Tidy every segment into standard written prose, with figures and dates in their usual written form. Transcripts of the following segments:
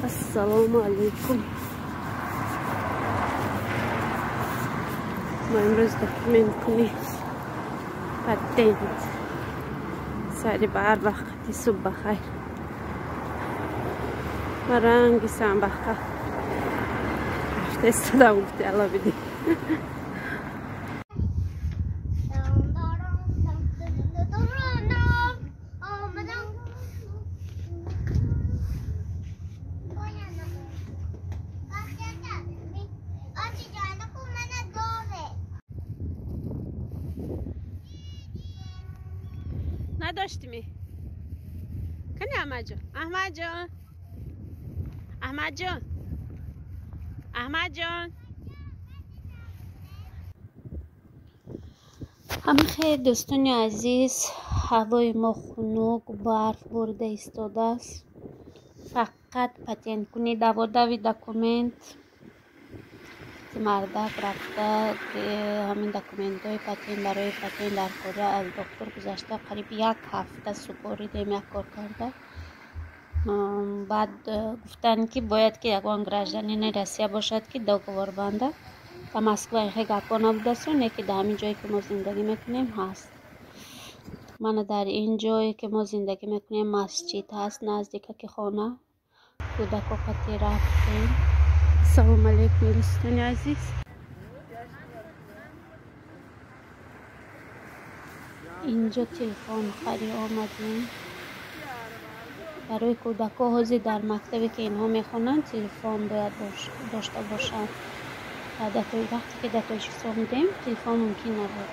Ассалому алайкум. Мо имрӯз документ кунӣ патент. Сари ба ҳар вақти субҳ бахайр. Ма ранги самбақа рафта истодам, гуфти Алло бидӣ. Надоштими? Кани Аҳмадҷон? Аҳмадҷон? Аҳмадҷон? Аҳмадҷон? Ҳамихел, дӯстони азиз, ҳавои мо хунук, барф борида истодааст. Фақат патенткунӣ, даводави документ. Мардак рафта ҳамин документҳои патент, барои патент дар Корея аз доктор гузашта қариб як ҳафта супоридем, як кор карда. Баъд гуфтанд, ки бояд ки ягон гражданини Россия бошад, ки договор банда. Ба Москва ихе гапҳо набудасту, не ки дар ҳамин ҷое ки мо зиндагӣ мекунем ҳаст. Мана дар ин ҷое ки мо зиндагӣ мекунем масҷид ҳаст наздикаки хона. Кӯдако қати рафтем. Ассалому алайкум, дӯстони азиз. Инҷо телефонхарӣ омадем. Барои кӯдакҳо ҳозир дар мактабе ки инҳо мехонанд телефон бояд дошта бошанд. Вақте ки дар Тоҷикистон будем, телефон мумкин набуд.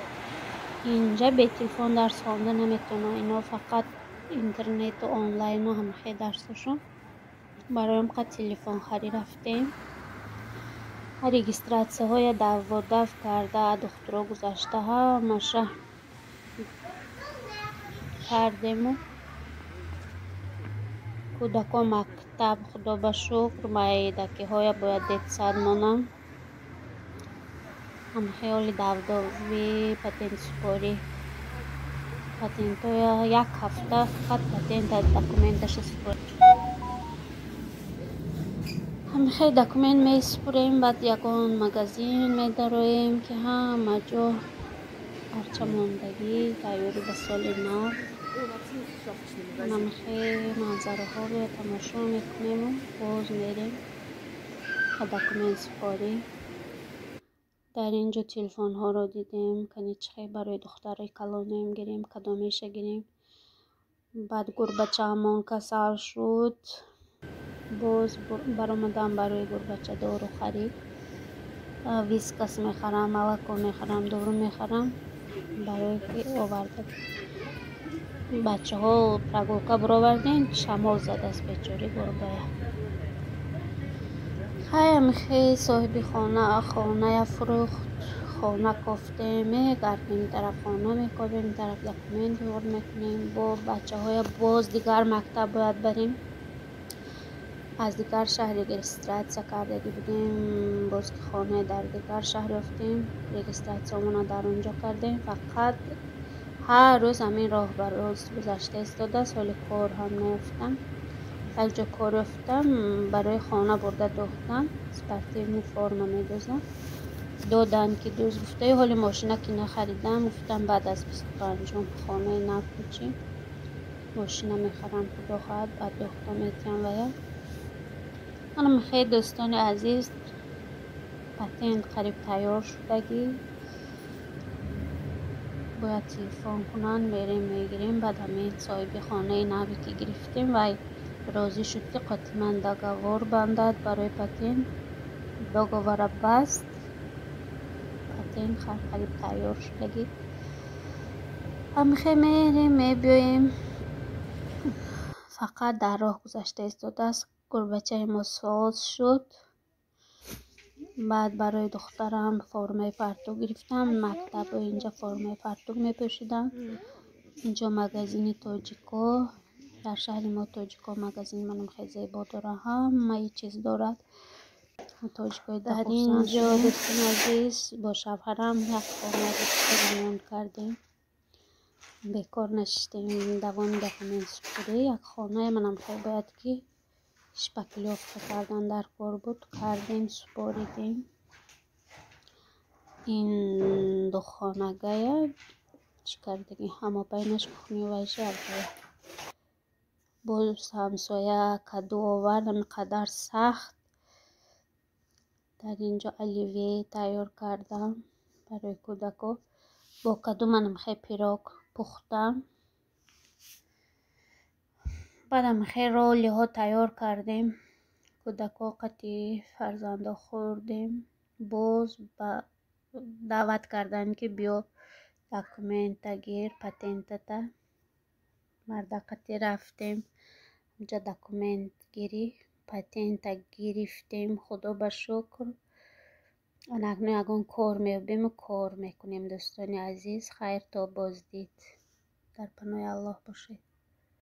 Инҷа бе телефон дарс хонда наметавонанд. Инҳо фақат интернету онлайну ҳамахел дарсошон. Барои ҳам телефонхарӣ рафтем. Регистратсияҳоя даводав карда, духтуро гузашта ҳамаша кардему. Кӯдако мактаб, худо ба шукр, майдакиҳоя бояд детсад монанд. Ҳамхеёли давдови патентсупорӣ. Патентҳоя як ҳафта фақат патента документаша супорӣ. Ҳамихел документ месупорем, баъд ягон магазин медароем, ки ҳама ҷо арчамондагӣ, тайёрӣ ба соли нав. Ҳамихел манзараҳоро тамошо мекунему боз мерем ба документсупорӣ. Дар ин ҷо телефонҳоро дидем, кани чӣ хел барои духтарои калонем гирем, кадомеша гирем. Баъд гурбачаамон касал шуд. Боз баромадам барои гурбача дору харид. Вискас мехарам, молоко мехарам, дору мехарам, барое ки оварда. Бачаҳо прогулка баровардем, шамол задааст бечори гурбая. Хайам хел соҳиби хона хоная фурӯхт, хона кофтем, мегардем, ин тараф хона мекобем, ин тараф документ ҷор мекунем, бо бачаҳоя боз дигар мактаб бояд барем. Аз дигар шаҳр регистратсия кардагӣ будем, боз ки хона дар дигар шаҳр ёфтем, регистратсиямонро дар он ҷо кардем. Фақат ҳар рӯз ҳамин роҳ ба рӯз гузашта истодааст, ҳоли кор ҳам наёфтам. Як ҷо кор ёфтам, барои хона бурда дохтам, спортивный форма медозам. Доданд ки дӯст гуфтаи ҳоли мошина ки нахаридам, гуфтам баъд аз 25-ум хонаи нав кӯчем. Мошина мехарам, худо хоҳад, баъд дохта метиҳам вая. Манам хеле дӯстони азиз, патент қариб тайёр шудагӣ. Бояд телефон кунанд, мерем мегирем. Баъд ҳамин соҳиби хонаи наве ки гирифтем, вай розӣ шуд, ки қотиман договор бандад барои патент. Договора баст. Патент қариб тайёр шудагӣ. Ҳамихел мерем, мебиёем. Фақат дар роҳ гузашта истодааст. Гурбачаи мо соз шуд. Баъд барои духтарам формаи фартук гирифтам. Мактабо инҷа формаи фартук мепӯшидам. Инҷо магазини тоҷико. Дар шаҳри мо тоҷико магазин манам хеле зебо дорад, ҳамаи чиз дорад. Тоҷикои Дар ин ҷо, дӯстони азиз, бо шавҳарам як хона ремонт кардем. Бекор нашиштем, давоми документсупорӣ як хонае манам хел бояд ки Шпаклёвка кардан дар кор буд, кардем, супоридем. Ин духонагая чӣ кардагӣ, ҳама байнаш кухню вайша якҷоя. Боз ҳамсоя каду овард, ҳамин қадар сахт. Дар инҷо оливье тайёр кардам барои кӯдако. Бо каду манам хе пирог пухтам. Баъдам хе роллиҳо тайёр кардем. Кӯдако қати фарзандо хӯрдем. Боз ба даъват карданд, ки биё, документа гир, патентата. Марда қати рафтем. Онҷа документ гирӣ, патента гирифтем, худо ба шукр. Анакнун ягон кор меёбему кор мекунем, дӯстони азиз. Хайр, то боздид. Дар паноҳи Аллоҳ бошед.